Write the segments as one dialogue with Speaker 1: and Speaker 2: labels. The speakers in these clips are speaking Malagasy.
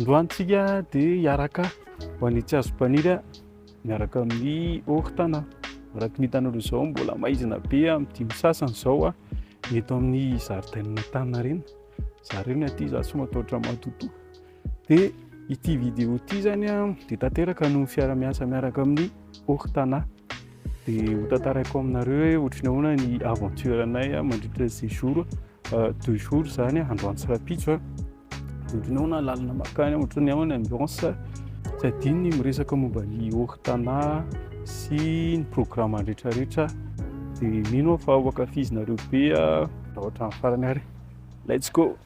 Speaker 1: Androany tsika dia hiaraka ho any Tsiazompaniry miaraka amin'ny Hortana. Araka ny hitanareo izao mbola maizina be amin'ny dimy sasany izao ny eto amin'ny zaridainan'Antaninarenina. Zareo ny aty, za tsy matahotra matotoa. Dia ity vidéo ity zany dia tanteraka noho ny fiara-miasa miaraka amin'ny Hortana. Dia ho tantaraiko aminareo hoe ohatry ny ahoana ny aventure anay mandritra ny séjour, deux jours zany androany sy rahampitso. Ohatry ny ahoana ny lalana mankany, ohatry ny ahoana ny ambiance. Tsy adino ny miresaka momba ny Hortana sy ny programme rehetrarehetra. Dia mino aho fa ho ankafizinareo be raha hatramin'ny farany ary. Let's go!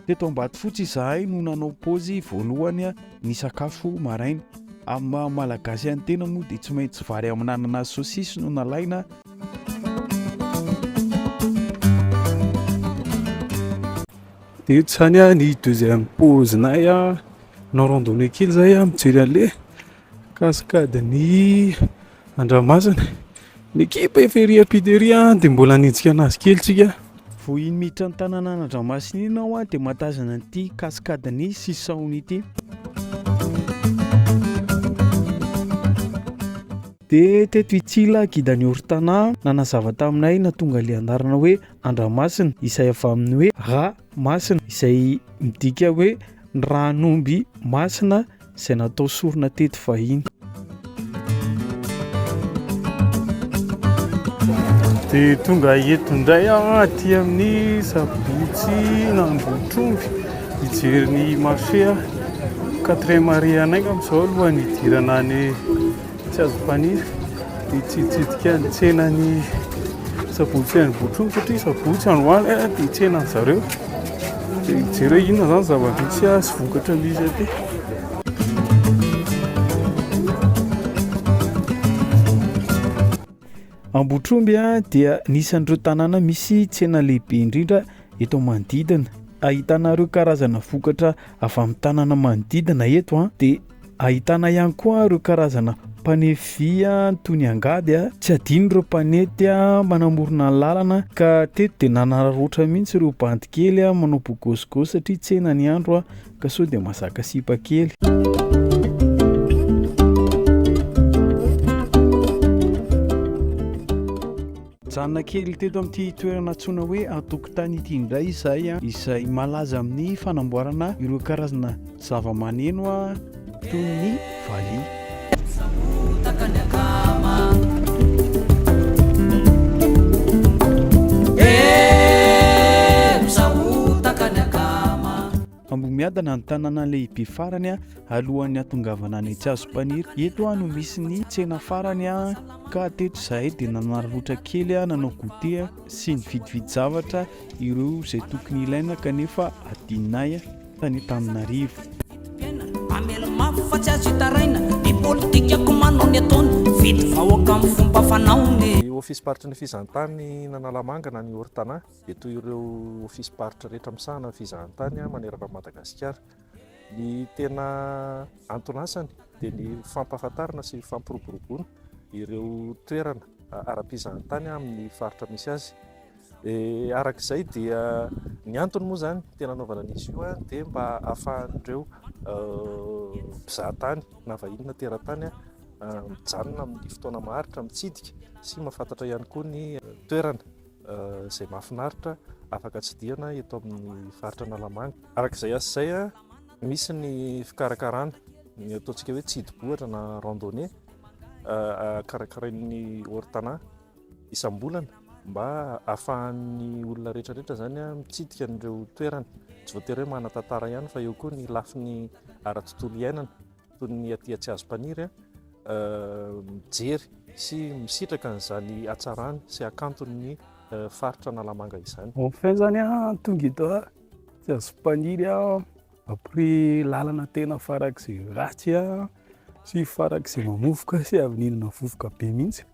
Speaker 2: Teto Ambatofotsy izahay no nanao paozy voalohany nisakafo maraina. Amin'ny maha Malagasy an'ny tena moa dia tsy maintsy vary amin'anana sy saosisy no nalaina.
Speaker 1: Dia eto izany ny deuxième pause-nay, manao randonnée kely izahay mijery an'ilay cascade-n'i Andramasina. Ny ekipa efa ery ampita ery dia mbola hanenjika anazy kely tsika.
Speaker 2: Vao iny miditra ny tanànan'Andramasina iny aho dia mahatazana an'ity cascade-n'i Sisaony ity. Dia teto i Tsila, guide-n'i Ortana, nanazava taminay nahatonga ilay anarana hoe Andramasina, izay avy amin'ny hoe ra masina, izay midika hoe ny ran'omby masina izay natao sorona teto fahiny.
Speaker 1: Dia tonga eto indray aho aty amin'ny sabotsy Nambotromby hijery ny marché aho. Quatrième arrêt anay angamba izao alohan'ny hidirana any Tsy azo mpaniry hitsiditsidika ny tsenan'ny sabotsy any Botromby satria sabotsy androany dia tsenan'ny zareo. Dia hijery hoe inona izany zava-misy sy vokatra misy aty.
Speaker 2: Ambohitromby dia anisan'ireo tanàna misy tsena lehibe indrindra eto manodidina. Ahitana ireo karazana vokatra avy amin'ny tanàna manodidina eto dia ahitana ihany koa ireo karazana mpanefy vy toy ny angady. Tsy adino ireo mpanety manamorona ny lalana ka teto dia nanararaotra mihitsy ireo bandy kely manao bogôsigôsy satria tsena ny andro ka sao dia mazaka sipa kely. Nijanona kely teto amin'ity toerana antsoina hoe Antokotany ity indray izahay, izay malaza amin'ny fanamboarana ireo karazana zavamaneno toy ny valiha. Ambohimiadana ny tanàna lehibe farany alohan'ny hahatongavana any Tsiazompaniry. Eto no misy ny tsena farany ka teto izahay dia nanararaotra kely nanao goûter sy nividividy zavatra ireo izay tokony ilaina kanefa adinonay tany Antananarivo.
Speaker 3: Ny ofisim-paritry ny fizahantany Analamanga na ny Ortana dia toy ireo ofisim-paritra rehetra misahana ny fizahantany manerana an'i Madagasikara. Ny tena anton'asany dia ny fampahafantarana sy fampiroboroboana ireo toerana ara-pizahantany amin'ny faritra misy azy. Araka izay dia ny antony moa izany tena anaovana an'izy io dia mba ahafahan'ireo mpizahatany na vahiny na teratany mijanona amin'ny fotoana maharitra mitsidika sy mahafantatra ihany koa ny toerana. izay mahafinaritra afaka tsidihana eto amin'ny faritra Analamanga. Araka izay asa izay, misy ny fikarakarana ny ataontsika hoe tsidibohitra na randonnée karakarain'ny Ortana isam-bolana mba ahafahan'ny olona rehetrarehetra izany mitsidika an'ireo toerana. Tsy voatery hoe manan-tantara ihany fa eo koa ny lafiny ara-tontolo iainana. toy ny aty Antsiazompaniry, mijery sy misitraka an'izany hatsarany sy hakanton'ny faritra Analamanga izany.
Speaker 1: Enfin zany an, tonga eto Antsiazompaniry aho, après lalana tena farak'izay ratsy an, sy farak'izay mamovoka sy avy nihinana vovoka be mihitsy,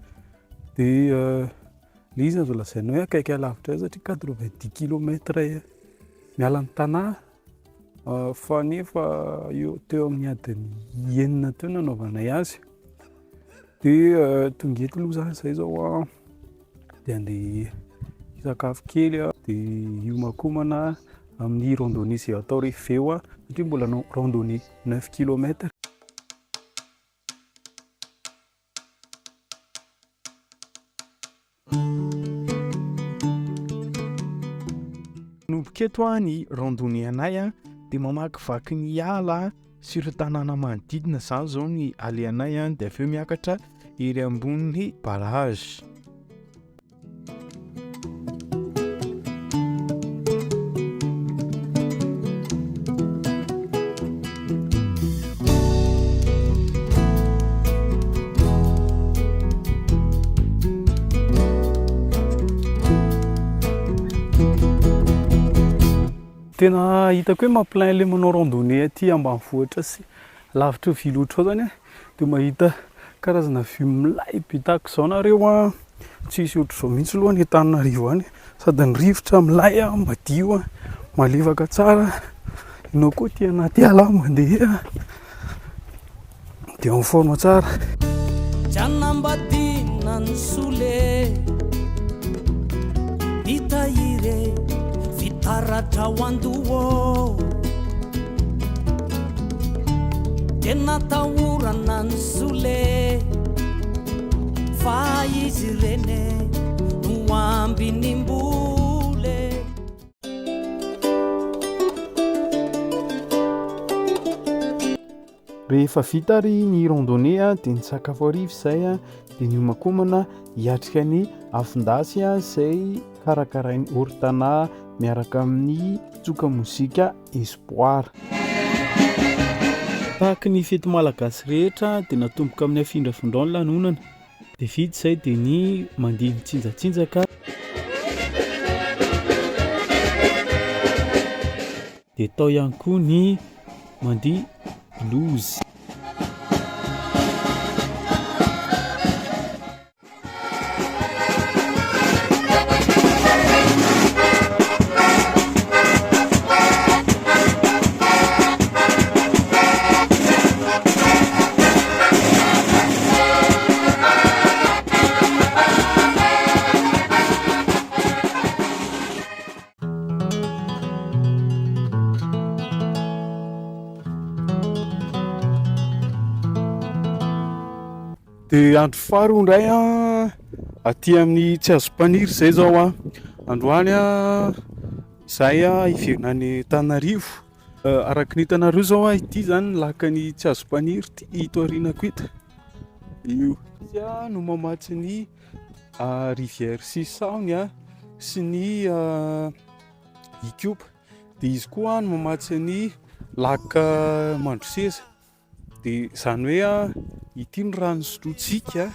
Speaker 1: dia ilay izy azo lazaina hoe akaiky alavitra ihany satria 90 kilomètre miala ny tanà. Fa nefa eo teo amin'ny adiny enina teo nanaovanay azy. Dia tonga eto aloha izany izay izao an, dia andeha hisakafo kely an, dia hiomankomana amin'ny randonnée izay atao rehefa avy eo an, satria mbola hanao randonnée neuf kilomètre.
Speaker 2: Manomboka eto ny randonnée anay dia mamakivaky ny ala sy ireo tanàna manodidina izany izao ny alehanay dia avy eo miakatra ery ambonin'ny barrage.
Speaker 1: Tena hitako hoe mampilay an'ilay manao randonnée aty ambanivohitra sy lavitry ny ville ohatr'izao zany a, dia mahita karazana vue milay be tahaka izao nareo an, tsisy ohatr'izao mihitsy aloha any Antananarivo any, sady ny rivotra milay an, madio an, malefaka tsara, ianao koa aty anaty ala mandeha dia en forme tsara.
Speaker 4: Tsy hanambadiana ny sole Hitahiry e, fitaratra ao an-doha ô Tena atahorana ny sole Fa izy ireny e, no ambinim-bola e.
Speaker 2: Rehefa vita ary ny randonnée dia nisakafo hariva izay dia niomankomana hiatrika ny afon-dasy izay karakarain'i Ortana miaraka amin'ny tsoka mozika Espoir. Tahaka ny fety malagasy rehetra dia natomboka amin'ny afindrafindrao ny lanonana dia vita izay dia ny mandihy mitsinjatsinjaka. Dia tao ihany koa ny mandihy blues.
Speaker 1: Dia andro faharoa indray an, aty amin'ny Tsiazompaniry izay izao an. Androany an, izahay an hiverina any Antananarivo. Araka ny hitanareo izao an, ity izany ny lakan'ny Tsiazompaniry ity ito aorianako ito. Io. Izy an no mamatsy ny rivière Sisahony sy ny Ikopa. Dia izy koa no mamatsy ny lac Mandroseza. Dia izany hoe ity ny rano sotrointsika,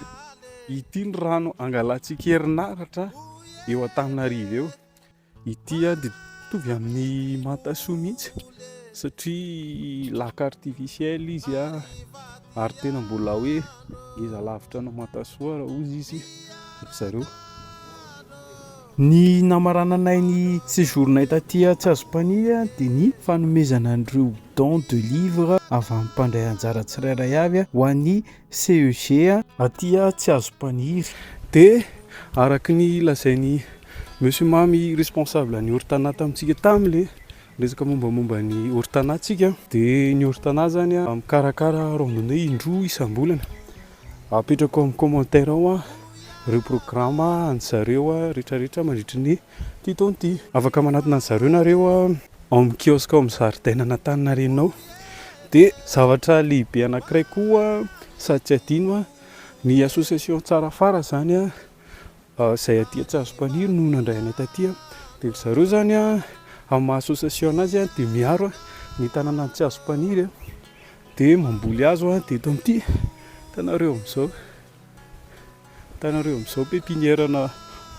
Speaker 1: ity ny rano angalantsika herinaratra eo Antananarivo eo. Ity dia mitovy amin'ny Mantasoa mihitsy satria lac artificiel izy ary tena mbola hoe ngeza lavitra an'i Mantasoa raha hozy izy ry zareo.
Speaker 2: Ny namarananay ny séjour-nay taty Tsiazompanihy dia ny fanomezana an'ireo dons de livres avy amin'ny mpandray anjara tsirairay avy ho an'ny CEG aty Tsiazompaniry.
Speaker 1: Dia araka ny lazain'i Monsieur Mamy responsable ny Ortana tamintsika tamin'ilay resaka mombamomba ny Ortana tsika dia ny Ortana zany mikarakara randonnée indroa isam-bolana. Apetrako amin'ny commentaire ao ireo programme an-dry zareo rehetrarehetra mandritry ny ity taona ity. Afaka manatona an-dry zareo nareo ao amin'ny kiosque ao amin'ny zaridaina an'Antaninarenina ao. Dia zavatra lehibe anankiray koa sady tsy adino, ny association Tsarafara izany izay aty Antsahazopaniry no nandray anay taty. Dia ry zareo izany amin'ny maha association anazy dia miaro ny tanànan'i Tsiazopaniry dia mamboly hazo dia eto amin'ity hitanareo amin'izao. Hitanareo amin'izao pépinière-na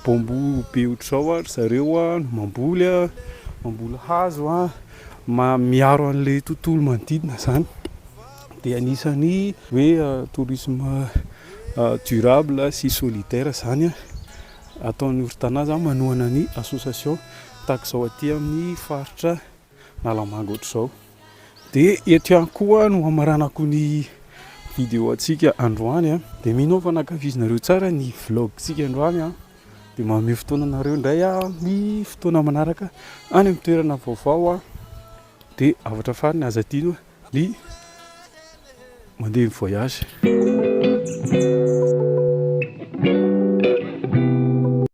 Speaker 1: bambou be ohatr'izao ry zareo no mamboly, mamboly hazo, miaro an'ilay tontolo manodidina izany. Dia anisan'ny hoe tourisme durable sy solidaire izany ataon'ny Ortana izany manohana ny association tahaka izao aty amin'ny faritra Analamanga ohatr'izao. Dia eto ihany koa no hamaranako ny vidéo antsika androany a. Dia mino aho fa nankafizinareo tsara ny vlog-tsika androany a. Dia manome fotoana anareo indray aho amin'ny fotoana manaraka any amin'ny toerana vaovao a. Dia hafatra farany aza adino ny mandeha mi-voyage.